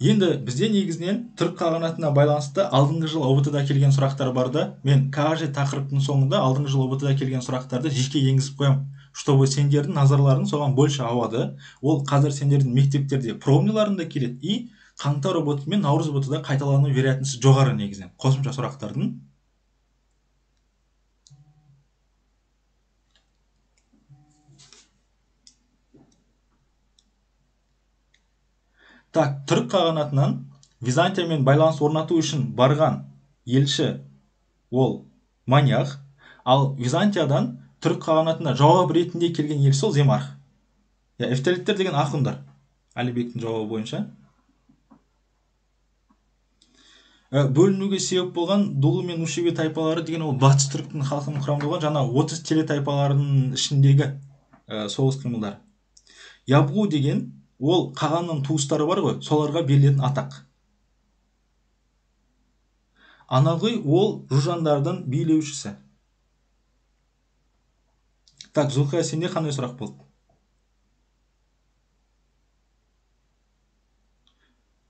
Енді бізде негізінен түрік қағанатына байланысты алдыңғы жыл ҰБТ-да келген сұрақтар бар да, мен КЖ тақырыптың соңында алдыңғы жыл ҰБТ-да келген сұрақтарды жеке енгізіп қоямын, чтобы сендердің назарларың соған больше ауады. Ол қазір сендердің мектептерде пробныйларында келеді и қаңтар ҰБТ мен наурыз ҰБТ-да қайталану вероятності жоғары негізінен қосымша сұрақтардың. Так, түрік қағанатынан Византиямен байланыс орнату үшін барған елші ол Маниах, ал Византиядан түрік қағанатына жауап ретінде келген елші ол Земарх. Эфталиттер деген ақындар, Әлібектің жауабы бойынша. Бөлінуге себеп болған Дулу мен Ушеби тайпалары деген ол батыс түріктің халқының құрамында болған жаңа 30 теле тайпаларының ішіндегі соғыс қимылдары. Ябғу деген ол қағанның туыстары бар ғой, соларға берілетін атақ. Анағүй ол жужандардың билеушісі. Так, Зулхая, сенде қандай сұрақ болды?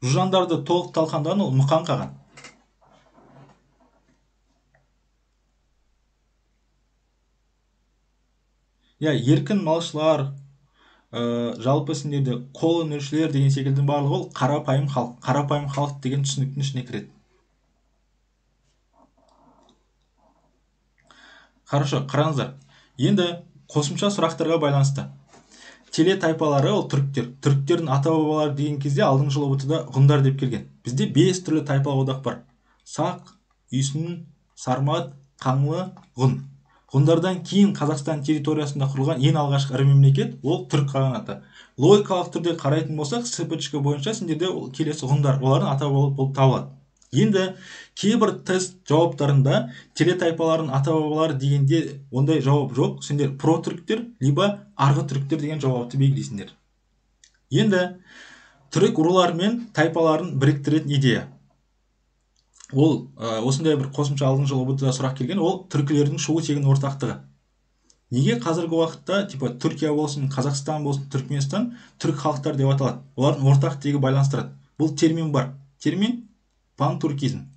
Жужандарды толық талқандаған ол Мұқан қаған. Иә, еркін малшылар, жалпы сендерде қолөнершілер деген секілдің барлығы ол қарапайым халық. Қарапайым халық деген түсініктің ішіне кіреді. Хорошо, қараңыздар. Енді қосымша сұрақтарға байланысты. Теле тайпалары ол түріктер. Түріктердің ата-бабалары деген кезде алдыңғы жылы ҰБТ-да ғұндар деп келген. Бізде 5 түрлі тайпалық одақ бар. Сақ, Үйсін, Сармат, Қаңлы, Ғұн. Ғұндардан кейін Қазақстан территориясында құрылған ең алғашқы ірі мемлекет ол түрік қағанаты. Логикалық түрде қарайтын болсақ, цепочка бойынша сендерде ол келесі ғұндар, олардың ата-бабалары болып табылады. Енді кейбір тест жауаптарында теле тайпаларының ата-бабалары дегенде ондай жауап жоқ. Сендер протүріктер либо арғы түріктер деген жауапты белгілейсіңдер. Енді түрік рулары мен тайпаларын біріктіретін идея. Ол осындай бір қосымша алдыңғы жылы ҰБТ-да сұрақ келген, ол түркілердің шығу тегінің ортақтығы. Неге қазіргі уақытта типа Түркия болсын, Қазақстан болсын, Түркменстан түрік халықтар деп аталады? Олардың ортақ тегі байланыстырады. Бұл термин бар. Термин пантуркизм.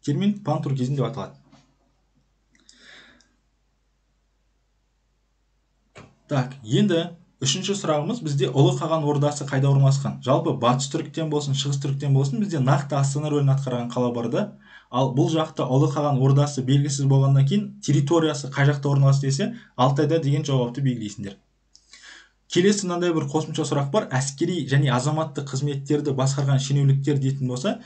Термин пантуркизм деп аталады. Так, енді үшінші сұрағымыз бізде Ұлы Қаған ордасы қайда орналасқан? Жалпы батыс түріктен болсын, шығыс түріктен болсын бізде нақты астана рөлін атқарған қала бар да. Ал бұл жақта Ұлы Қаған ордасы белгісіз болғаннан кейін территориясы қай жақта орналасты десе, Алтайда деген жауапты белгілейсіңдер. Келесі мынандай бір қосымша сұрақ бар. Әскери және азаматтық қызметтерді басқарған шенеуніктер дейтін болса,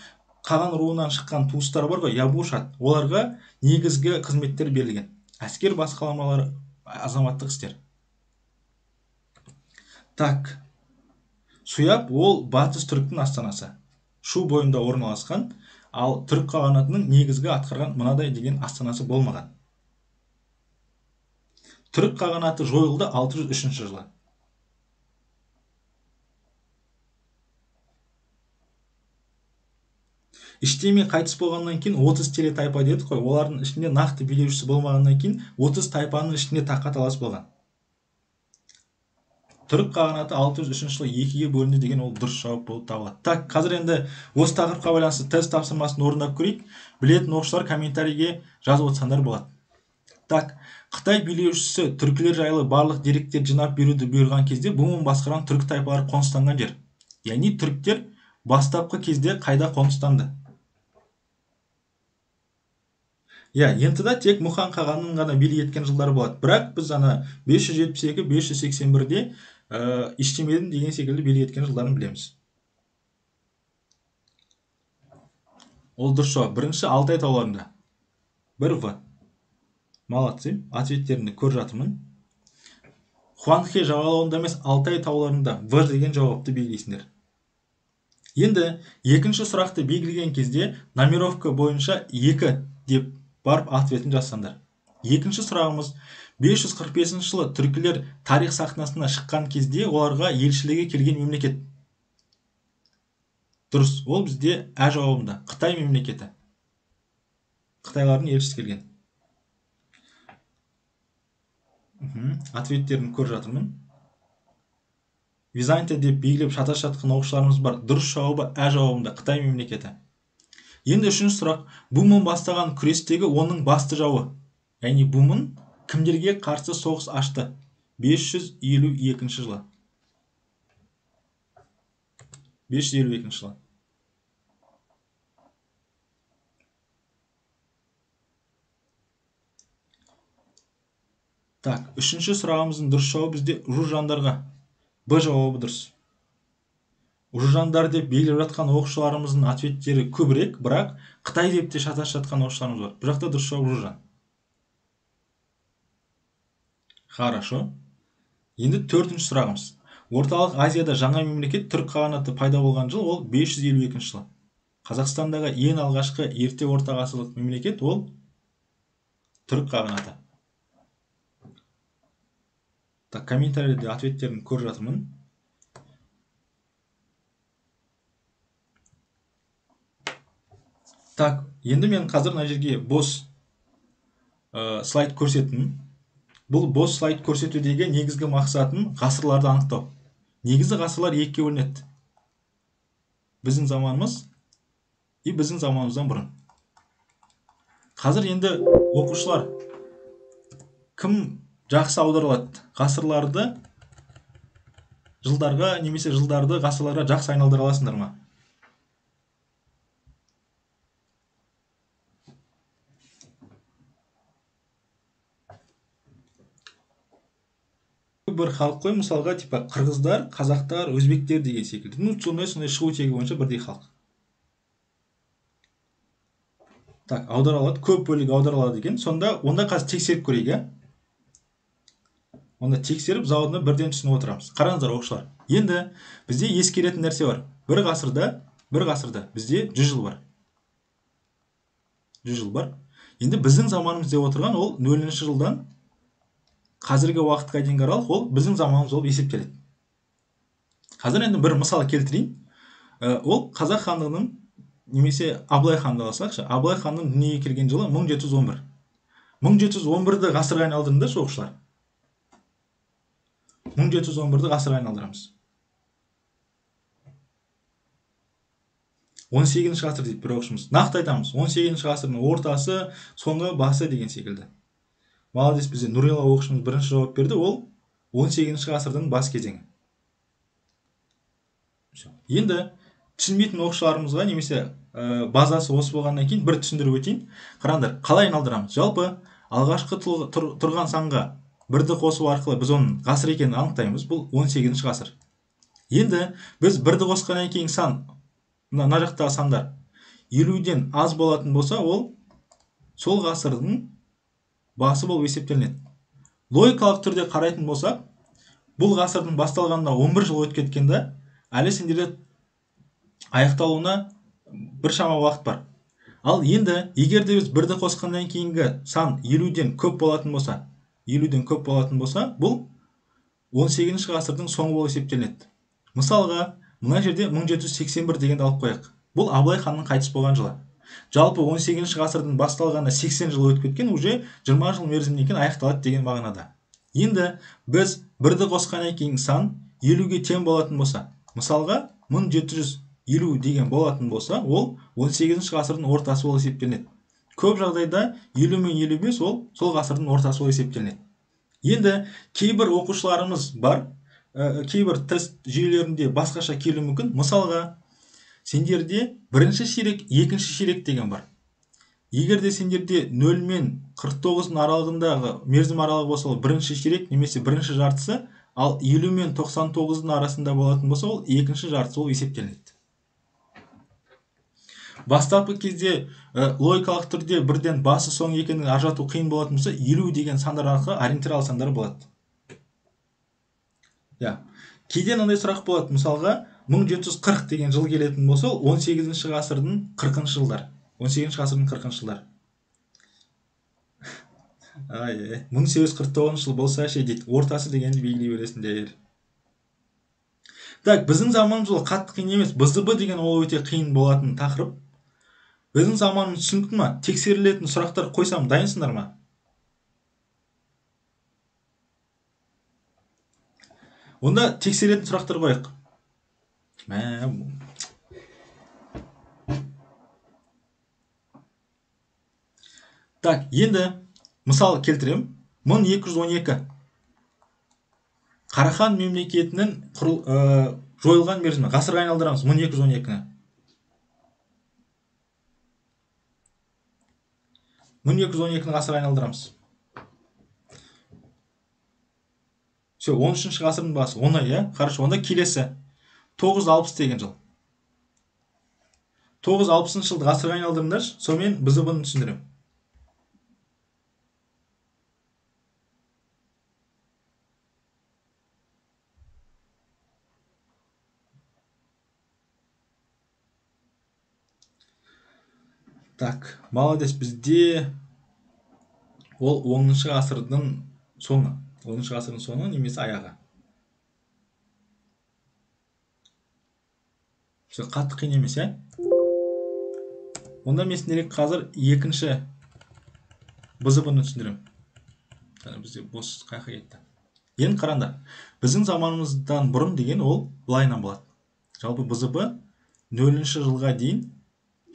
Қаған руынан шыққан туыстар бар ғой, ябушат, оларға негізгі қызметтер берілген. Әскер басқармалары, азаматтық істер. Так, Суяб ол батыс түріктің астанасы. Шу бойында орналасқан, ал түрік қағанатының негізгі атқарған мынадай деген астанасы болмаған. Түрік қағанаты жойылды 603 жылы. Іштеме қайтыс болғаннан кейін 30 теле тайпа дедік қой, олардың ішінде нақты билеушісі болмағаннан кейін 30 тайпаның ішінде таққа талас болған. Түрік қағанаты 603 жылы екіге бөлінді деген ол дұрыс жауап болып табылады. Так, қазір енді осы тақырыпқа байланысты тест тапсырмасын орындап көрейік. Білетін оқушылар комментарийге жазып отырсаңдар болады. Так, Қытай билеушісі түркілер жайлы барлық деректерді жинап беруді бұйырған кезде Бумын басқарған түрік тайпалары қоныстанған жер. Яғни түріктер бастапқы кезде қайда қоныстанды? Иә, ентіда тек Мұқан қағанның ғана билік еткен жылдары болады. Бірақ біз ана 572-581-де Іштемедің деген секілді билік еткен жылдарын білеміз. Ол дұрыс жауап. Бірінші Алтай тауларында. 1 В. Молодцы. Ответтеріңді көріп жатырмын. Хуанхэ жағалауында емес, Алтай тауларында В деген жауапты белгілейсіңдер. Енді екінші сұрақты белгілеген кезде номеровка бойынша 2 деп барып ответін жазсаңдар. Екінші сұрағымыз 545 жылы түркілер тарих сахнасына шыққан кезде оларға елшілігі келген мемлекет. Дұрыс, ол бізде ә жауабында Қытай мемлекеті. Қытайлардың елшісі келген. Ответтерін көріп жатырмын. Византия деп белгілеп шатасып жатқан оқушыларымыз бар. Дұрыс жауабы ә жауабында Қытай мемлекеті. Енді үшінші сұрақ. Бумын бастаған күрестегі оның басты жауы. Яғни Бумын кімдерге қарсы соғыс ашты? 552 жылы. 552 жылы. Так, үшінші сұрағымыздың дұрыс жауабы бізде жужандарға. Б жауабы дұрыс. Жужандар деп белгілеп жатқан оқушыларымыздың ответтері көбірек, бірақ Қытай деп те шатасып жатқан оқушыларымыз бар. Бұл жақта дұрыс жауап жужан. Хорошо. Енді төртінші сұрағымыз. Орталық Азияда жаңа мемлекет түрік қағанаты пайда болған жыл ол 552 жылы. Қазақстандағы ең алғашқы ерте орта ғасырлық мемлекет ол түрік қағанаты. Так, комментарийлерде ответтерін көріп жатырмын. Так, енді мен қазір мына жерге бос слайд көрсеттім. Бұл бос слайд көрсетудегі негізгі мақсатын ғасырларды анықтау. Негізгі ғасырлар екіге бөлінеді. Біздің заманымыз и біздің заманымыздан бұрын. Қазір енді оқушылар кім жақсы аударылады? Ғасырларды жылдарға немесе жылдарды ғасырларға жақсы айналдыра аласыңдар ма? Бір халық қой, мысалға, типа қырғыздар, қазақтар, өзбектер деген секілді. Ну, сондай шығу тегі бойынша бірдей халық. Так, аудара алады, көп бөлігі аудара алады екен. Сонда онда қазір тексеріп көрейік, ә? Онда тексеріп заодно бірден түсініп отырамыз. Қараңыздар, оқушылар. Енді бізде ескеретін нәрсе бар. Бір ғасырда бізде 100 жыл бар. 100 жыл бар. Енді біздің заманымыз деп отырған ол 0-ші жылдан қазіргі уақытқа дейінгі аралық ол біздің заманымыз болып есептеледі. Қазір енді бір мысал келтірейін. Ол Қазақ хандығының немесе Абылай ханды алсақшы, Абылай ханның дүниеге келген жылы 1711. 1711-ді ғасырға айналдырыңдаршы, оқушылар. 1711-ді ғасырға айналдырамыз. 18 ғасыр дейді бір оқушымыз. Нақты айтамыз. 18 ғасырдың ортасы, соңы, басы деген секілді. Молодец, бізде Нұрила оқушымыз бірінші жауап берді. Ол 18 ғасырдың бас кезеңі. Енді түсінбейтін оқушыларымызға немесе базасы осы болғаннан кейін бір түсіндіріп өтейін. Қараңдар, қалай айналдырамыз? Жалпы алғашқы тұрған санға бірді қосу арқылы біз оның ғасыр екенін анықтаймыз. Бұл 18 ғасыр. Енді біз бірді қосқаннан кейін сан, мына жақтағы сандар 50-ден аз болатын болса, ол сол ғасырдың басы болып есептелінеді. Логикалық түрде қарайтын болсақ, бұл ғасырдың басталғанына 11 жыл өтіп кеткенде, әлі сендерде аяқталуына біршама уақыт бар. Ал енді егер де біз бірді қосқаннан кейінгі сан 50-ден көп болатын болса, 50-ден көп болатын болса, бұл 18 ғасырдың соңы болып есептелінеді. Мысалға, мына жерде 1781 дегенді алып қояйық. Бұл Абылай ханның қайтыс болған жылы. Жалпы 18 ғасырдың басталғанына 80 жыл өтіп кеткен, уже 20 жыл мерзімнен кейін аяқталады деген мағынада. Енді біз бірді қосқаннан кейін сан 50-ге тең болатын болса, мысалға 1750 деген болатын болса, ол 18 ғасырдың ортасы болып есептелінеді. Көп жағдайда 50 мен 55 ол сол ғасырдың ортасы болып есептелінеді. Енді кейбір оқушыларымыз бар, кейбір тест жүйелерінде басқаша келуі мүмкін. Мысалға, сендерде бірінші ширек, екінші ширек деген бар. Егер де сендерде 0 мен 49-ның аралығындағы мерзім аралығы болса, ол бірінші ширек немесе бірінші жартысы, ал 50 мен 99-ның арасында болатын болса, ол екінші жартысы болып есептелінеді. Бастапқы кезде логикалық түрде бірден басы соңы екенін ажырату қиын болатын болса, 50 деген сандар арқылы ориентир алсаңдар болады. Я. Кейде мынандай сұрақ болады. Мысалға, 1740 деген жыл келетін болса, ол 18 ғасырдың 40 жылдар. 18 ғасырдың 40 жылдар. Ай, 1849 жыл болса ше дейді. Ортасы дегенді белгілей бересіңдер. Так, біздің заманымыз ол қатты қиын емес. БЗБ деген ол өте қиын болатын тақырып. Біздің заманымыз түсінікті ма? Тексерілетін сұрақтар қойсам дайынсыңдар ма? Онда тексеретін сұрақтар қояйық. Так, енді мысал келтірем. 1212. Қарахан мемлекетінің жойылған мерзімі. Ғасырға айналдырамыз 1212-ні. 1212-ні ғасырға айналдырамыз. Все, 13 ғасырдың басы. Оңай, иә? Хорошо, онда келесі. 960 деген жыл. 960 жылды ғасырға айналдырыңдаршы, сонымен БЗБ-ны түсіндіремін. Так, молодец, бізде ол 10 ғасырдың соңы. 10 ғасырдың соңы немесе аяғы. Все, қатты қиын емес, ә? Онда мен сендерге қазір екінші БЗБ-ны түсіндіремін. Бізде бос қаяққа кетті. Енді қараңдар, біздің заманымыздан бұрын деген ол былайынан болады. Жалпы БЗБ 0 жылға дейін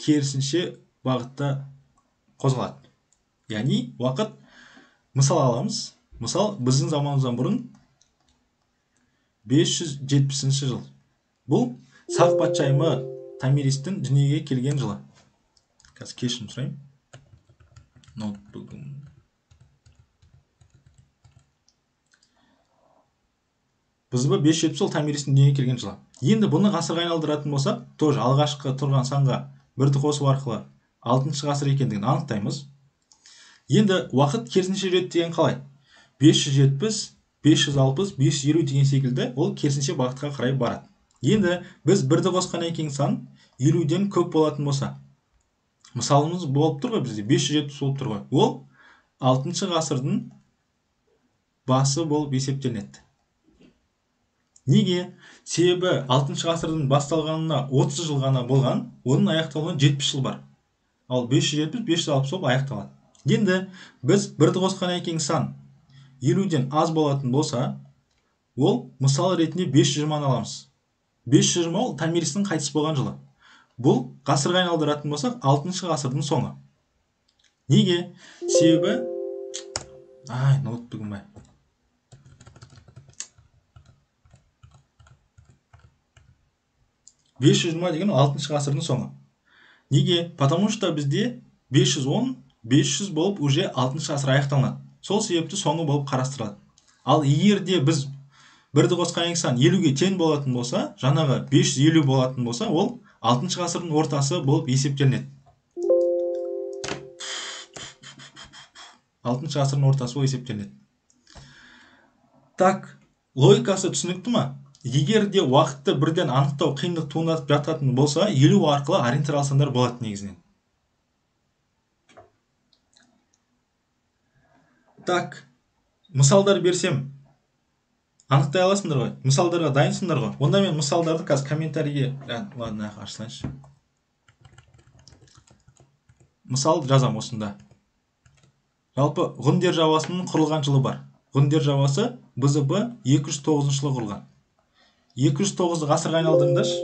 керісінше бағытта қозғалады. Яғни уақыт, мысал аламыз. Мысал, біздің заманымыздан бұрын 570 жыл. Бұл Сақ патшайымы Томиристің дүниеге келген жылы. Қазір кешірім сұраймын. Ноутбугым. БЗБ 570 жыл Томиристің дүниеге келген жылы. Енді бұны ғасырға айналдыратын болсақ, тоже алғашқы тұрған санға бірді қосу арқылы 6 ғасыр екендігін анықтаймыз. Енді уақыт керісінше жүреді деген қалай? 570, 560, 550 деген секілді ол керісінше бағытқа қарай барады. Енді біз бірді қосқаннан кейін сан 50-ден көп болатын болса, мысалымыз болып тұр ғой бізде 570 болып тұр ғой. Ол 6 ғасырдың басы болып есептелінеді. Неге? Себебі 6 ғасырдың басталғанына 30 жыл ғана болған, оның аяқталуына 70 жыл бар. Ал 570, 560 болып аяқталады. Енді біз бірді қосқаннан кейін сан 50-ден аз болатын болса, ол мысал ретінде 520-ны аламыз. 520 ол Томиристің қайтыс болған жылы. Бұл ғасырға айналдыратын болсақ, 6 ғасырдың соңы. Неге? Себебі ноутбугім бай. 520 деген 6 ғасырдың соңы. Неге? Потому что бізде 510, 500 болып уже 6 ғасыр аяқталынады. Сол себепті соңы болып қарастырылады. Ал егер де біз бірді қосқан екі сан 50-ге тең болатын болса, жаңағы 550 болатын болса, ол 6 ғасырдың ортасы болып есептелінеді. 6 ғасырдың ортасы болып есептелінеді. Так, логикасы түсінікті ма? Егер де уақытты бірден анықтау қиындық туындатып жататын болса, 50 арқылы ориентир алсаңдар болады негізінен. Так, мысалдар берсем, анықтай аласыңдар ғой? Мысалдарға дайынсыңдар ғой? Онда мен мысалдарды қазір комментарийге, ладно, ашсайыншы. Мысал жазам осында. Жалпы Ғұн державасының құрылған жылы бар. Ғұн державасы БЗБ 209 жылы құрылған. 209 ғасырға айналдырыңдаршы.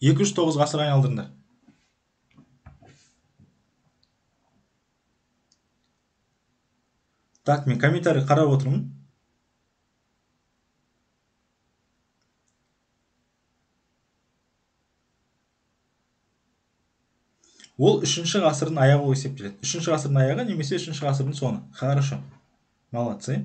209 ғасырға айналдырыңдар. Так, мен комментарий қарап отырмын. Ол 3 ғасырдың аяғы болып есептеледі. 3 ғасырдың аяғы немесе 3 ғасырдың соңы. Хорошо. Молодцы.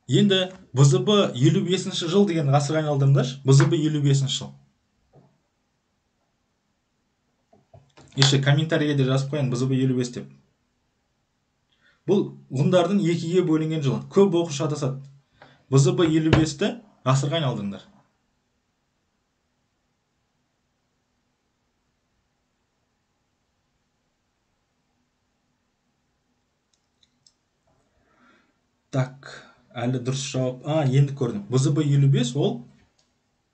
Енді БЗБ 55 жыл деген ғасырға айналдырыңдаршы. БЗБ 55 жыл. Еше комментарийге де жазып қояйын БЗБ 55 деп. Бұл ғұндардың екіге бөлінген жылы. Көп оқушы шатасады. БЗБ 55-ті ғасырға айналдырыңдар. Так, әлі дұрыс жауап. Енді көрдім. БЗБ 55 ол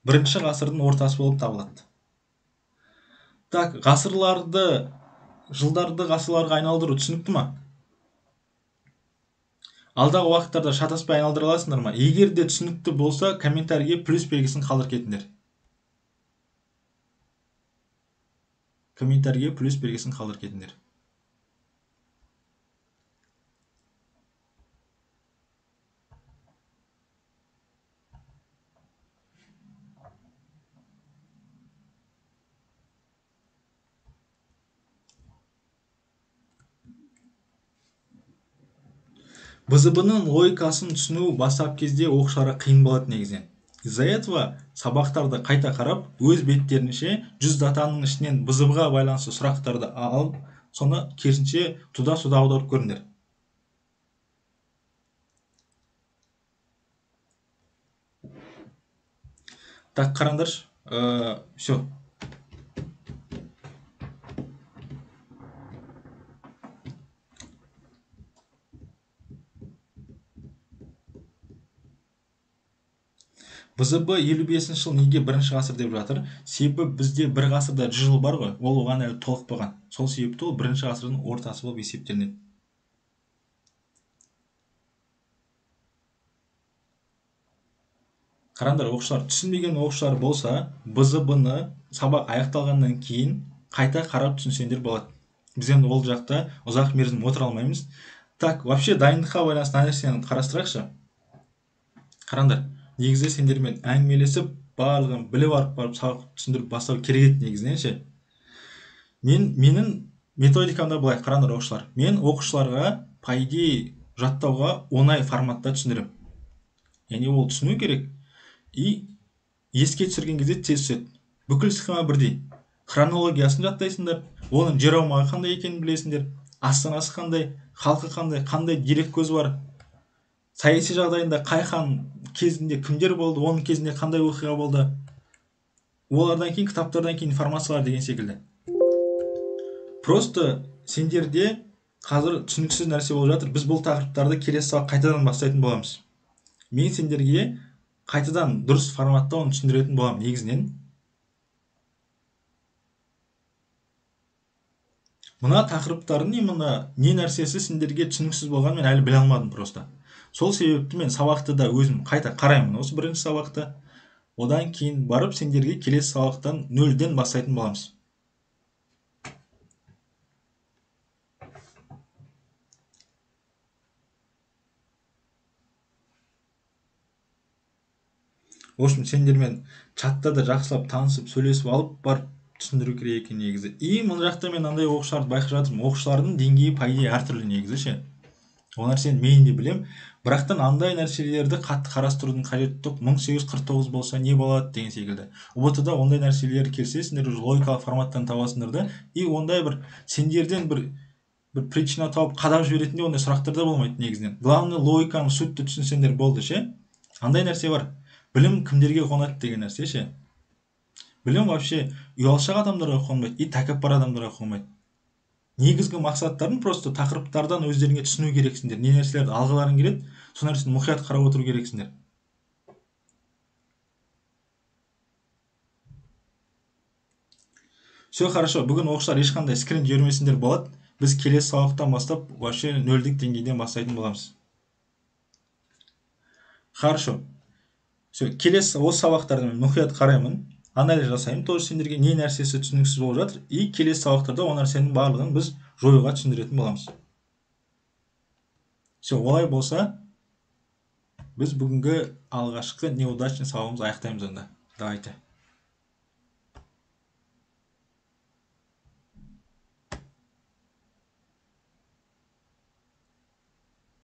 1 ғасырдың ортасы болып табылады. Так, ғасырларды, жылдарды ғасырларға айналдыру түсінікті ма? Алдағы уақыттарда шатаспай айналдыра аласыңдар ма? Егер де түсінікті болса, комментарийге плюс белгісін қалдырып кетіңдер. Комментарийге плюс белгісін қалдырып кетіңдер. БЗБ-ның логикасын түсіну бастап кезде оқушыларға қиын болады негізінен. Из-за этого сабақтарды қайта қарап, өз беттерінше 100 датаның ішінен БЗБ-ға байланысты сұрақтарды алып, соны керісінше туда-сюда аударып көріңдер. Так, қараңдаршы. Все. БЗБ 55 жыл неге 1 ғасыр деп жатыр? Себебі бізде 1 ғасырда 100 жыл бар ғой, ол оған әлі толықпаған. Сол себепті ол 1 ғасырдың ортасы болып есептелінеді. Қараңдар, оқушылар, түсінбеген оқушылар болса, БЗБ-ны сабақ аяқталғаннан кейін қайта қарап түсінсеңдер болады. Біз енді ол жақта ұзақ мерзім отыра алмаймыз. Так, вообще дайындыққа байланысты нәрсені қарастырайықшы. Қараңдар, негізі сендермен әңгімелесіп, барлығын біліп барып сабақ түсіндіріп бастау керек еді негізінен ше. Менің методикамда былай, қараңдар оқушылар. Мен оқушыларға, по идее, жаттауға оңай форматта түсіндіремін. Яғни ол түсіну керек. И еске түсірген кезде тез түседі. Бүкіл схема бірдей. Хронологиясын жаттайсыңдар, оның жер аумағы қандай екенін білесіңдер, астанасы қандай, халқы қандай, қандай дерек көзі бар, саяси жағдайында қай хан кезінде кімдер болды, оның кезінде қандай оқиға болды, олардан кейін кітаптардан кейін информациялар деген секілді. Просто сендерде қазір түсініксіз нәрсе болып жатыр. Біз бұл тақырыптарды келесі сабақ қайтадан бастайтын боламыз. Мен сендерге қайтадан дұрыс форматта оны түсіндіретін боламын негізінен. Мына тақырыптардың именно не нәрсесі сендерге түсініксіз болғанын мен әлі біле алмадым просто. Сол себепті мен сабақты да өзім қайта қараймын, осы бірінші сабақты. Одан кейін барып сендерге келесі сабақтан нөлден бастайтын боламыз. В общем, сендермен чатта да жақсылап танысып, сөйлесіп алып барып түсіндіру керек екен негізі. И мына жақта мен андай оқушыларды байқап жатырмын. Оқушылардың деңгейі по идее әртүрлі негізі ше. Ол нәрсені мен де білем. Бірақтан андай нәрселерді қатты қарастырудың қажеті жоқ. 1849 болса не болады деген секілді. ҰБТ-да ондай нәрселер келсе, сендер уже логикалық форматтан табасыңдар да. И ондай бір сендерден бір причина тауып қадап жіберетіндей ондай сұрақтар да болмайды негізінен. Главное логиканы, сутті түсінсеңдер болды ше. Андай нәрсе бар. Білім кімдерге қонады деген нәрсе ше. Білім вообще ұялшақ адамдарға қонбайды, и тәкаппар адамдарға қонбайды. Негізгі мақсаттарын просто тақырыптардан өздеріңе түсіну керексіңдер. Не нәрселерді алғыларың келеді, сол нәрсені мұқият қарап отыру керексіңдер. Все хорошо, бүгін оқушылар ешқандай скрин жібермесеңдер болады. Біз келесі сабақтан бастап вообще нөлдік деңгейден бастайтын боламыз. Хорошо. Все, келесі осы сабақтарды мен мұқият қараймын, анализ жасаймын, тоже сендерге не нәрсесі түсініксіз болып жатыр, и келесі сабақтарда ол нәрсенің барлығын біз жоюға түсіндіретін боламыз. Все, олай болса, біз бүгінгі алғашқы неудачный сабағымызды аяқтаймыз онда. Давайте.